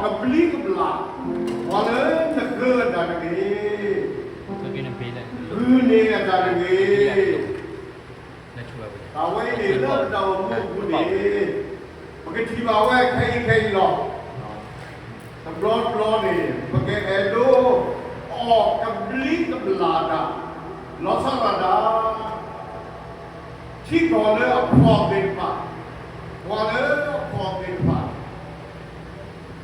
ကဘျံးကဘျၣ်, ပှၤလၢနဃၢၤအတၢ်တဂ့ၤ, ဂုာ်န့ၢ်အတၢ်တဂ့ၤ. အဝဲအံၤန့ၣ်လၢပတၢ်အိၣ်မူအပူၤန့ၣ် ပကထံၣ်ဘၣ်ဝဲခဲအံၤခဲအံၤလီၤ. တဘျီတဘျီန့ၣ် ပကအဲၣ်ဒိး အီၣ်ကဘျံးကဘျၣ်တၢ်, လီၤဆီဒၣ်တၢ်, ထံကီၢ်လၢအဖှီၣ်သ့ၣ်တဖၣ်, ပှၤလၢအဖှီၣ်သ့ၣ်တဖၣ်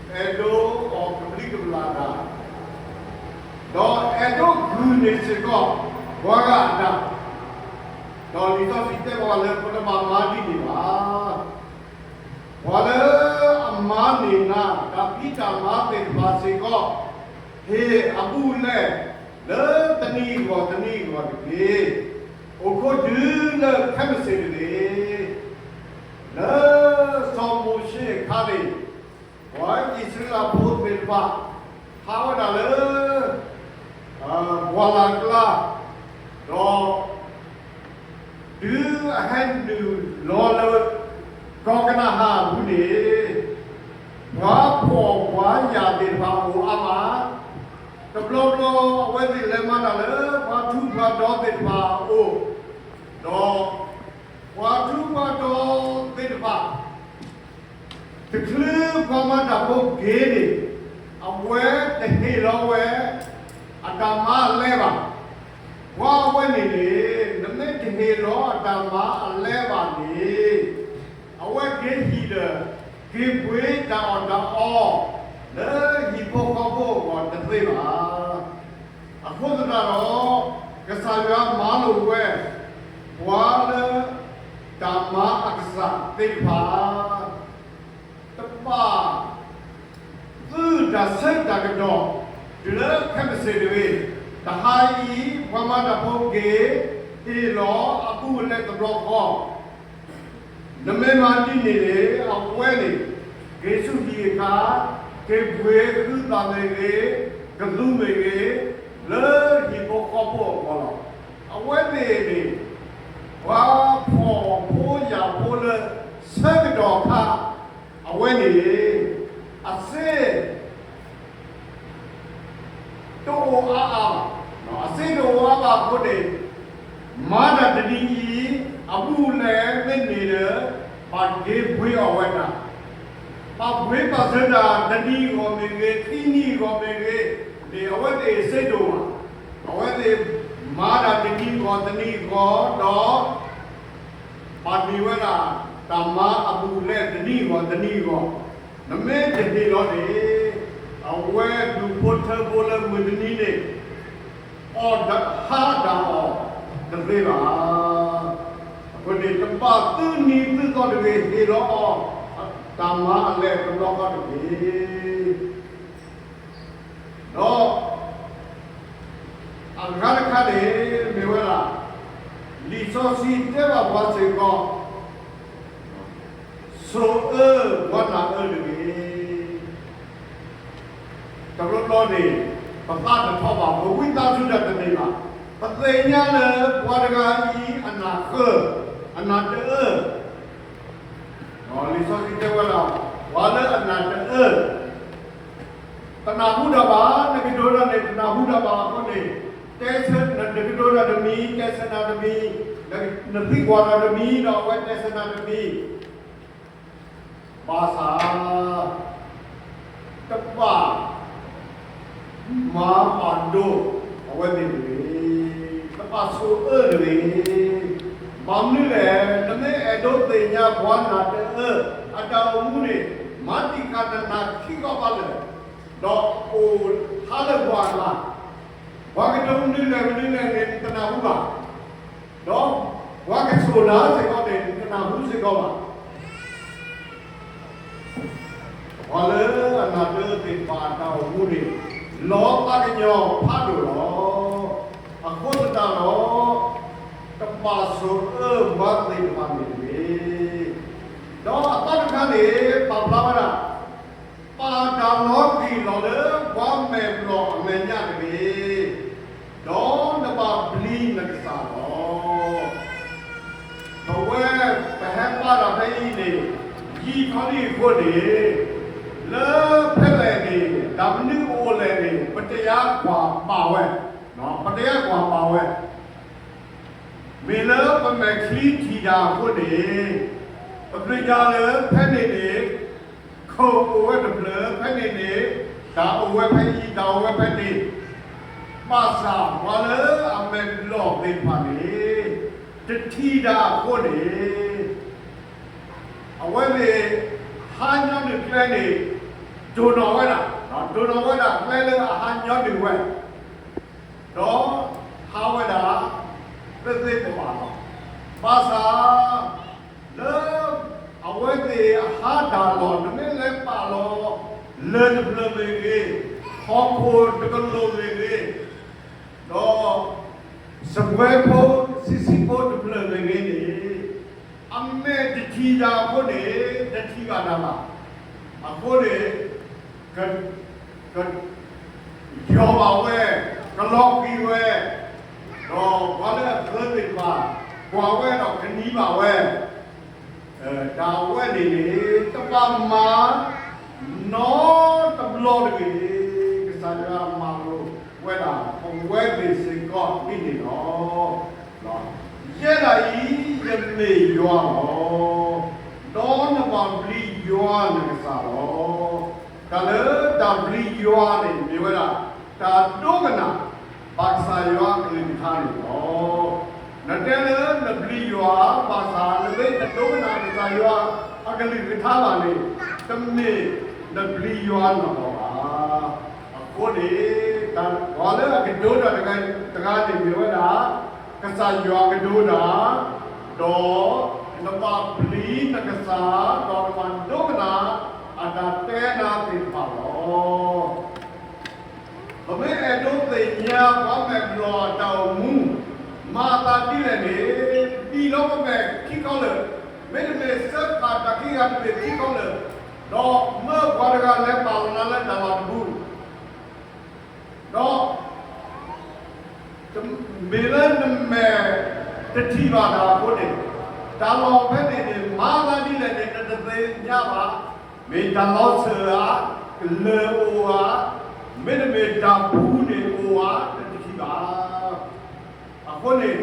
အဲၣ်ဒိးအီၣ်ကဘျံးကဘျၣ်တၢ်, ဒီးအဲၣ်ဒိးဂုာ်န့ၢ်စ့ၢ်ကီး ပှၤဂၤအတၢ်, ဒီးလံာ်စီဆှံတဲဘၣ်လၢ ပတဘၣ်မၤဒ်န့ၣ်ဘၣ်. ပှၤလၢအမၤန့ၢ်နၤ တၢ်ဖံးတၢ်မၤသ့ၣ်တဖၣ်စ့ၢ်ကီး, ဟ့ၣ်အဘူးအလဲ လၢတနံၤအဂီၢ်တနံၤအဂီၢ်တက့ၢ်. အိၣ်ခီဒုးလၢခဲမုၢ်ဆ့ၣ်တဂ့ၤ. လၢစီၤမိၤၡ့အခါန့ၣ် ပှၤအံၣ်စရ့လးဖိသ့ၣ်တဖၣ် ဟးဝဲဒၣ်လၢ ပှၢ်လၢ်ကျါ, ဒီး တုၤအဟဲနုာ်လီၤလၢ ကီၢ်ကနၤအၣ်အပူၤန့ၣ်, ပှၤဖှီၣ်ပှၤယာ်သ့ၣ်တဖၣ်အိၣ်အါမး, တဘျီဘျီအဝဲသ့ၣ်လဲၤမၤတၢ်လၢ ပှၤထူးပှၤတီၤသ့ၣ်တဖၣ်အအိၣ်, ဒီး ပှၤထူးပှၤတီၤသ့ၣ်တဖၣ် တချုးပှၤမၤတၢ်ဖိက့ၤန့ၣ်, အဝဲတဟ့ၣ်လီၤဝဲ အတၢ်မၤအလဲဘၣ်. ပှၤအဝဲန့ၣ်န့ၣ် နမ့ၢ်တဟ့ၣ်လီၤအတၢ်မၤအလဲဘၣ်န့ၣ်, အဝဲက့ၤဟံၣ်ဒီး က့ၤပှ့ၤတၢ်အီၣ်တၢ်အီ လၢဟံၣ်ဖိဃီဖိအဂီၢ်တသ့ဘၣ်. အဃိသတးဒီး ကစၢ်ယွၤမၤလိာ်ဝဲ ပှၤလၢ တၢ်မၤအကစၢ်သ့ၣ်တဖၣ် တဘၣ် သုးတၢ်ဆၢတၢ်ကတီၢ် တုၤလၢခဲမုၢ်ဆ့ၣ်တဂ့ၤ. တဟါအံၤ ပှၤမၤတၢ်ဖိက့ၤ ဟ့ၣ်လီၤအဘူးအလဲတဘျီဃီ နမ့ၢ်မၤဒ်န့ၣ်န့ၣ် အဝဲန့ၣ် က့ၤဆူဟံၣ်အခါ က့ၤပှ့ၤဃုသၣ်မ့ၢ်ဂ့ၤ, ကလူးမ့ၢ်ဂ့ၤ, လၢဟံၣ်ဖိဃီဖိအဂီၢ်လီၤ. အဝဲသ့ၣ်န့ၣ် ပှၤဖှီၣ်ဖိယာ်ဖိလၢ ဆၢကတီၢ်အခါ အဝဲန့ၣ် အစ့ တအိၣ်အါအါဘၣ်. အစ့တအိၣ်အါဘၣ်အဃိန့ၣ် မၤတၢ်တနံၤအံၤ အဘူးအလဲမ့ၢ်န့ၢ်ဒီး ဘၣ်က့ၤပှ့ၤအီၣ်ဝဲဒၣ်, ဘၣ်ပှ့ၤဘၣ်စၢၤတၢ် တနံၤအဂီၢ်မ့ၢ်ဂ့ၤ, ခံနံၤအဂီၢ်မ့ၢ်ဂ့ၤန့ၣ် အဝဲသ့ၣ်စ့တအိၣ်ဘၣ်. အဝဲသ့ၣ်မၤတၢ်တနံၤအဂီၢ်တနံၤအဂီၢ်ဒီး ဘၣ်န့ၢ်ဝဲဒၣ် တၢ်မၤအဘူးအလဲတနံၤအဂီၢ်တနံၤအဂီၢ်, နမ့ၢ်တဟ့ၣ်လီၤန့ၣ် အဝဲဒူၣ်ဖိထၢဖိလၢမုၢ်တနံၤန့ၣ် အီၣ်ဟါတၢ်အီၣ်တသ့ဘၣ်. အဃိန့ၣ် တဘၣ်သုနံၤသုသီတဂ့ၤ ဟ့ၣ်လီၤအီၤ တၢ်မၤအလဲတဘျီဃီတဂ့ၤ. ဒီး အဂၤတခါန့ၣ် မ့ၢ်ဝဲဒၣ် လံာ်စီဆှံတဲဘၣ်ပှၤစ့ၢ်ကီး ဆိၣ်အၢပှၤနၢ်အၢတဂ့ၤ. တဘျီဘျီန့ၣ် ပသးတထီၣ်ဘၣ်, ပဝံသးစူၤတၢ်တန့ၢ်ဘၣ်. ပသ့ၣ်ညါလၢပှၤတဂၤအံၤအနၢ်ဃၢ, အနၢ်တအၢ လံာ်စီဆှံတဲဝဲဒၣ် ပှၤလၢအနၢ်တအၢ တနၢ်ဟူတၢ်ဘၣ်, နကတိၤတၢ်န့ၣ် တနၢ်ဟူတၢ်ဘၣ်အဃိန့ၣ်, တဲဆၢ, နကတိၤတၢ်တမံၤ တဲဆၢနၤတမံၤ, နသံကွၢ်တၢ်တမံၤဒီးအဝဲတဲဆၢနၤတမံၤ, ဘၣ်ဆၣ် တဘၣ် မၤဘၣ်ဒိအဝဲသ့ၣ်တဂ့ၤ, တဘၣ်ဆိၣ်အၢတဂ့ၤ. ဘၣ်မနုၤလဲၣ်, နမ့ၢ်အဲၣ်ဒိးသ့ၣ်ညါပှၤနၢ်တအၢ အတၢ်အိၣ်မူန့ၣ်, မၤတံာ်ဃာ်နနၢ်ခံခီဘၣ်လၢာ်, ဒီးအိၣ်ဟးလၢပှၤအကျါ, ပှၤကတိၤမနုၤလဲၣ်မနုၤလဲၣ်န့ၣ် နတနၢ်ဟူဘၣ်, ဒီးပှၤကဆိၣ်နၤစ့ၢ်ကီးန့ၣ် နတနၢ်ဟူစ့ၢ်ကီးဘၣ်. ပှၤလၢအနၢ်တအၢသ့ၣ်တဖၣ်အတၢ်အိၣ်မူန့ၣ် လီၤသးကညီၤဖးဒိၣ်လီၤ. အဃိသတးဒီး တဘၣ်ဆိၣ်အၢပှၤသ့ၣ်တဖၣ်န့ၣ်တဂ့ၤ. ဒီးအသီတခါန့ၣ် ပာ်ဖျါဝဲဒၣ် ပာ်တၢ်လီၤဃံၤလီၤလၢပှၤမဲာ်ဘျီၣ်အမဲာ်ညါတဂ့ၤ, ဒီးနဘၣ်ပျံၤနကစၢ်လီၤ. ပဝဲပဟဲပာ်တၢ်ဖဲအံၤန့ၣ် ယံာ်ထီၣ်လံအဃိန့ၣ်, လၢဖဲလဲၣ် တၢ်မနုၤအိၣ်လဲၣ်န့ၣ် ပတယါကွၢ်ဘၣ်ဝဲ, ပတယါကွၢ်ဘၣ်ဝဲ, မ့ၢ်လၢပမဲာ်ချံထံၣ်တၢ်အဃိန့ၣ်, ပသ့ၣ်ညါလၢဖဲန့ၣ်န့ၣ် ခိၣ်အိၣ်ဝဲတဖျၢၣ်, ဖဲန့ၣ်န့ၣ် တၢ်အိၣ်ဝဲဖဲအံၤ, တၢ်အိၣ်ဝဲဖဲန့ၣ်, ဘၣ်ဆၣ်ပှၤလၢအမဲာ်ဘျီၣ်သ့ၣ်တဖၣ်န့ၣ် တထံၣ်တၢ်အဃိန့ၣ် အဝဲသ့ၣ် ဟါညီနုၢ်ကျဲန့ၣ် တိၢ်နီၣ်ဝဲဒၣ်, တိၢ်နီၣ်ဝဲဒၣ်ကျဲလၢအဟါညီနုၢ်ဝဲ, ဒီးဟးဝဲဒၣ် သ့သ့ပဘၣ်လီၤ. ဘၣ်ဆၣ် လၢ အဝဲသ့ၣ်အဟးတၢ်လီၢ် တမ့ၢ်လၢပာ်လီၤ လၢၢ်တဖျၢၣ်မ့ၢ်ဂ့ၤ, ဟီၣ်ခိၣ်တကလိာ်မ့ၢ်ဂ့ၤ, ဒီး စပွဲဖိ ဆံးဆံးဖိတဖျၢၣ်မ့ၢ်ဂ့ၤန့ၣ်, အမဲာ်တထံၣ်တၢ်အဃိန့ၣ် တထံၣ်ဘၣ်တၢ်ဘၣ်. အဃိန့ၣ် က က ယီၤဘၣ်ဝဲ, ကလီၤဃံၤဝဲ, ဒီးပှၤလၢအဃၢသ့ၣ်တဖၣ် ကွၢ်ဝဲဒီးကနံၤဘၣ်ဝဲ, တၢ်အဝဲန့ၣ်န့ၣ် တဘၣ်မၤ နီတဘျီတဂ့ၤ. ကစၢ်ယွၤမၤလိာ်ဝဲဒၣ် ပဝဲသ့ၣ်စ့ၢ်ကီးဒ်န့ၣ်လီၤ. ယဲဒၣ်အံၤ ယမ့ၢ်ယွၤလီၤ. ဒီးနဘၣ်ပျံၤယွၤနကစၢ်လီၤ. တၢ်လၢတၢ်ပျံၤယွၤန့ၣ် မ့ၢ်ဝဲဒၣ် တၢ်ဒိကနၣ် ဘၣ်ကစၢ်ယွၤအကလုၢ်ကထါန့ၣ်လီၤ. နတဲလၢနပျံၤယွၤ ဘၣ်ဆၣ်နမ့ၢ်တဒိကနၣ်ကစၢ်ယွၤအကလုၢ်ကထါဘၣ်န့ၣ်, တမ့ၢ်နပျံၤယွၤနီၢ်နီၢ်ဘၣ်. အဃိန့ၣ် တၢ်ပှၤလၢအကဒိတၢ်တဂၤန့ၣ်မ့ၢ်ဝဲဒၣ် ကစၢ်ယွၤကဒိတၢ်, ဒီးနဘၣ်ပျံၤနကစၢ်, ဒီးနဘၣ်ဒိကနၣ် အတၢ်တဲနၤသ့ၣ်တဖၣ်လီၤ. ပမ့ၢ်အဲၣ်ဒိးသ့ၣ်ညါပှၤမဲာ်ဘျီၣ်အတၢ်အိၣ်မူ, မၤအသးဒ်လဲၣ်န့ၣ်, ဒ်လီၤပမဲာ်ခံခီလၢာ်, မ့တမ့ၢ်စၢဃာ်တၢ်ခံဂၤတဘ့ၣ်ခံခီလၢာ်, ဒီးမၢပှၤတဂၤလဲၤပာ်လီၤနၤလၢတၢ်လီၢ်တပူၤ, ဒီး မ့ၢ်လၢနမဲာ်တထံၣ်ဘၣ်တၢ်အဃိန့ၣ်, တၢ်လီၢ်ဖဲန့ၣ်န့ၣ် မၤသးဒ်လဲၣ်န့ၣ် နတသ့ၣ်ညါဘၣ်. မ့ၢ်တၢ်လီၤစၢၤဧါ, ကလၢၢ်အိၣ်ဧါ, မ့တမ့ၢ်တၢ်ပူၤန့ၣ်အိၣ်ဧါ, နတထံၣ်ဘၣ်. အဃိန့ၣ်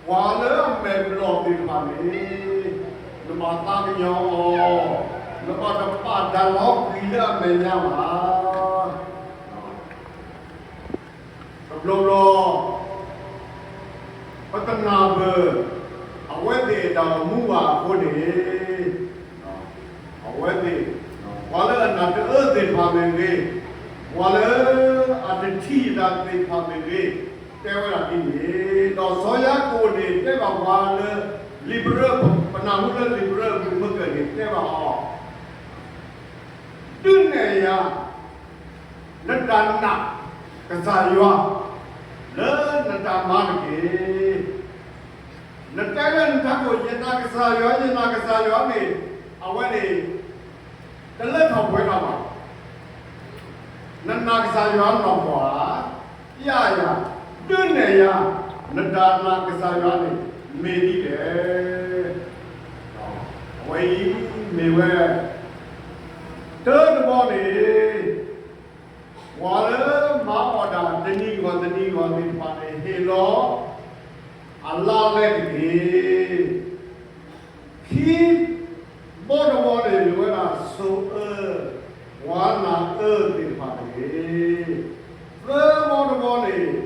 ပှၤလၢအမဲာ်ဘျီၣ်သ့ၣ်တဖၣ်န့ၣ်, နဘၣ်သးကညီၤအီၤ, နဘၣ်တပာ်တၢ်လီၤဃံၤလၢအမဲာ်ညါဘၣ်. တဘျီဘျီ ပတနၢ်ပၢၢ် အဝဲသ့ၣ်တၢ်အိၣ်မူဘၣ်အဃိန့ၣ်, အဝဲသ့ၣ် ပှၤလၢအနၢ်တအၢသ့ၣ်တဖၣ်မ့ၢ်ဂ့ၤ, ပှၤလၢအတထံၣ်တၢ်သ့ၣ်တဖၣ်မ့ၢ်ဂ့ၤ, တဲဝဲဒၣ်ဒ်န့ၣ်, ဒီးစီၤယၤကိာ်န့ၣ် တဲဘၣ်ပှၤလၢ လံာ်ဘရၢ, ပနၢ်ဟူလၢလံာ်ဘရၢအပူၤမ့ၢ်ကၢၢ်န့ၣ် တဲဘၣ်အီၤ, ဒုးနဲၣ်ယၤ နတၢ်နာ်ကစၢ်ယွၤ လၢနတၢ်မၤတက့ၢ်. နတဲလၢနထးခိၣ် ယနာ်ကစၢ်ယွၤ, ယနာ်ကစၢ်ယွၤန့ၣ်, အဝဲန့ၣ် တလၢထီၣ်ပှဲၤထီၣ်ဘၣ်. နနာ်ကစၢ်ယွၤနီၢ်ကီၢ်ဧါ, ပျဲယၤ, ဒုးနဲၣ်ယၤ, နတၢ်နာ်ကစၢ်ယွၤန့ၣ် မ့ၢ်ဒ်လဲၣ်. အဝဲအံၤမ့ၢ်ဝဲ တၢ်တဘီန့ၣ် ပှၤလၢမၤအီၣ်တၢ်တနံၤဂီၢ်တနံၤဂီၢ်သ့ၣ်တဖၣ်န့ၣ် ဟ့ၣ်လီၤအလါလဲတက့ၢ်. ခံဘီတဘီန့ၣ် မ့ၢ်ဝဲဒၣ်ဆိၣ်အၢ ပှၤနၢ်အၢသ့ၣ်တဖၣ်တက့ၢ်. သၢဘီတဘီန့ၣ်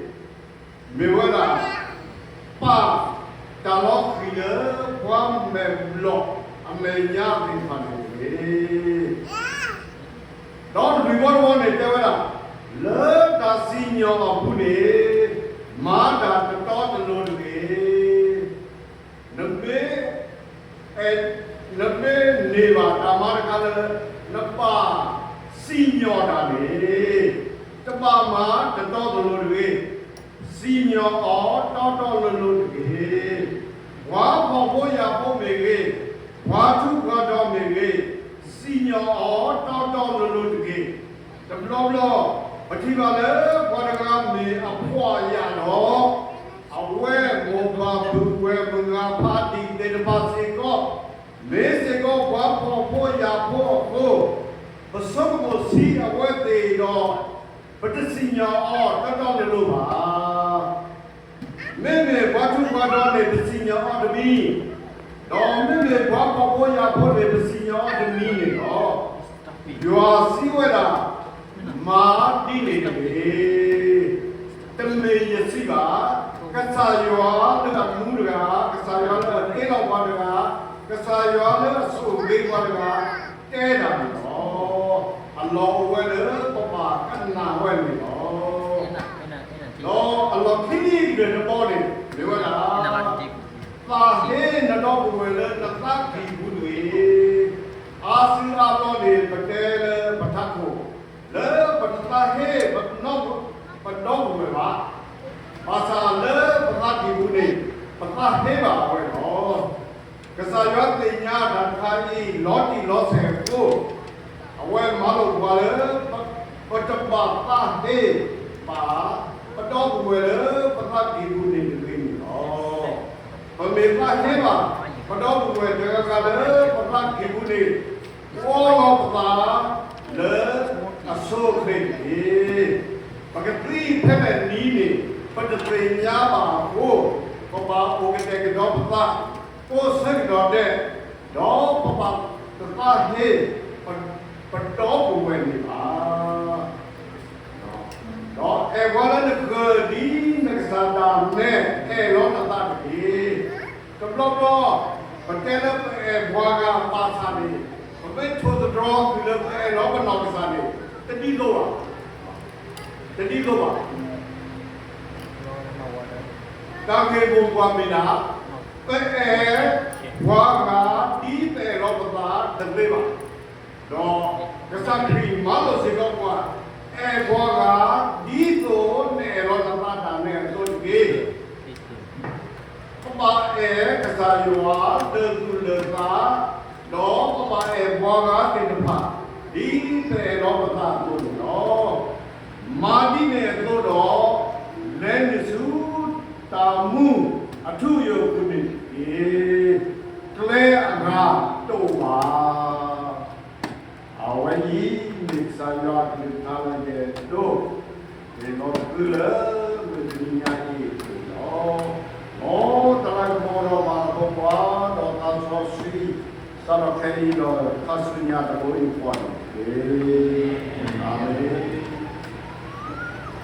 မ့ၢ်ဝဲဒၣ် ပာ်တၢ်လီၤဃံၤလၢပှၤမဲာ်ဘျီၣ်အမဲာ်ညါသ့ၣ်တဖၣ်န့ၣ်တက့ၢ်. ဒီးလွံၢ်ဘီတဘီန့ၣ်တဲဝဲဒၣ်, လၢတၢ်စံၣ်ညီၣ်အပူၤန့ၣ် မၤတၢ်တတီတလိၤတဂ့ၤ. နမ့ၢ် နမ့ၢ်န့ၢ်ဘၣ်တၢ်မၤတခါလၢ နဘၣ်စံၣ်ညီၣ်တၢ်န့ၣ် တဘၣ်မၤတတီတလိၤတဂ့ၤ. စံၣ်ညီၣ်အီၤတီတီလိၤလိၤတဂ့ၤ. ပှၤဖှီၣ်ဖိယာ်ဖိမ့ၢ်ဂ့ၤ, ပှၤထူးပှၤတီၤမ့ၢ်ဂ့ၤ, စံၣ်ညီၣ်အီၤတီတီလိၤလိၤတဂ့ၤ. တဘျီဘျီ ပထံၣ်ဘၣ်လၢပှၤတဂၤမ့ၢ်အဖှီၣ်ယာ်ဒီး အဝဲမိၢ်ပၢ်ပုၢ်ဝဲၢ်မုၢ်ဂၤဖးဒံၣ်သ့ၣ်တဖၣ်စ့ၢ်ကီး, မ့ၢ်စ့ၢ်ကီးပှၤဖှီၣ်ဖိယာ်ဖိအဃိ, ပဆိကမိၣ်ဆံး အဝဲသ့ၣ်ဒီး ပတစံၣ်ညီၣ်အီၤတီတီလိၤလိၤဘၣ်. မ့မ့ၢ်ပှၤထူးပှၤတီၤန့ၣ် ပစံၣ်ညီၣ်အီၤတမံၤ, ဒီးမ့မ့ၢ်ပှၤဖှီၣ်ဖိယာ်ဖိန့ၣ် ပစံၣ်ညီၣ်အီၤတမံၤန့ၣ်လီၤ. ယွၤစံးဝဲဒၣ်, မၤဒ်န့ၣ်တဂ့ၤ. တမ့ၢ်ယစံးဘၣ်. ကစၢ်ယွၤလၢအမူတဂၤ, ကစၢ်ယွၤလၢအတ့လီၤပှၤတဂၤ, ကစၢ်ယွၤလၢအဆိၣ်ဂ့ၤပှၤတဂၤ တဲဒၣ်န့ၣ်လီၤ. အလီၢ်အိၣ်ဝဲလၢပဘၣ်ကနၣ်ဝဲန့ၣ်လီၤ. ဒီးအလီၢ်ခံကတၢၢ်တဘီန့ၣ် မ့ၢ်ဝဲဒၣ်, သးဟ့နဒီပုၢ်ဝဲၢ်လၢနသးကံၢ်ပူၤတဂ့ၤ. အါစုအါဘျီန့ၣ် ပတဲလၢပထးခိၣ် လၢပတသးဟ့ ပဒီပုၢ်ဝဲၢ်ဘၣ်. ဘၣ်ဆၣ်လၢပသးကံၢ်ပူၤန့ၣ် ပသးဟ့ဘၣ်အဝဲလီၤ. ကစၢ်ယွၤသ့ၣ်ညါတၢ်တခါအံၤ လီၤတံၢ်လီၤဆဲးအဃိ, အဝဲမၤလိာ်ပှၤလၢ ပတဘၣ်သးဟ့ဘၣ် ပဒီပုၢ်ဝဲၢ်လၢပသးကံၢ်ပူၤန့ၣ်တဂ့ၤန့ၣ်လီၤ. ပမ့ၢ်သးဟ့ဘၣ် ပဒီပုၢ်ဝဲၢ်တဂၤဂၤလၢပသးကံၢ်ပူၤန့ၣ် အီလီၤပသးလၢအဆိအချ့တက့ၢ်. ပကသံဖဲလဲၣ်နံၤန့ၣ် ပတသ့ၣ်ညါဘၣ်အဃိ, ပဘၣ်အိၣ်ကတဲာ်ကတီၤပသး ကိးဆၢကတီၢ်ဒဲး, ဒီးပဘၣ်တသးဟ့ ပဒီပုၢ်ဝဲၢ်န့ၣ်ဘၣ်. ဒီးအဲၣ်ပှၤလၢနဃၢၤ ဒ်နကစၢ်ဒၣ်နဲ အဲၣ်လီၤနသးတက့ၢ်. တဘျီဘျီ ပတဲလၢပအဲၣ်ပှၤဂၤဘၣ်ဆၣ်န့ၣ် ပမ့ၢ်ထိၣ်သတြီၤတုၤလၢပအဲၣ်လီၤပနီၢ်ကစၢ်န့ၣ် တဒ်သိးဘၣ်, တဒ်သိးဘၣ်. တၢ်ဂ့ၢ်မိၢ်ပှၢ်မ့ၢ်ဒၣ်, ပအဲၣ်ပှၤဂၤ ဒ်ပအဲၣ်လီၤပသးတသ့ဘၣ်. ဒီးကစၢ်ခရံာ်မၤလိာ်စ့ၢ်ကီးပှၤ, အဲၣ်ပှၤဂၤ ဒ်သိးနအဲၣ်လီၤနသးဒၣ်နဲအသိးတက့ၢ်. ပဘၣ်အဲၣ်ကစၢ်ယွၤလၢာ်သူၣ်လၢာ်သး, ဒီးပဘၣ်အဲၣ်ပှၤဂၤသ့ၣ်တဖၣ် ဒ်ပအဲၣ်လီၤပသးအသိးန့ၣ်လီၤ. မၤဒ်န့ၣ်အသိးဒီး လဲၤနုာ်ဆူတၢ်မူအထူအယိာ်အပူၤန့ၣ်တက့ၢ်. ကျဲအဂၤတအိၣ်ဘၣ်. အဝဲအံၤမ့ၢ်ကစၢ်ယွၤအကလုၢ်ကထါလၢယအဲၣ်ဒိး မ့ၢ်လီၤတကုလၢမုၢ်တနံၤညါအံၤန့ၣ်လီၤ. မ်တၢ်လၤကပီၤဒီးမၤသပှၢ်ပှၢ် ဒီးသးစီဆှံ စးထီၣ်ခဲအံၤဒီးခါဆူညါတဘိယူၢ်ဃီန့ၣ်တက့ၢ်. အၤမ့ၣ်.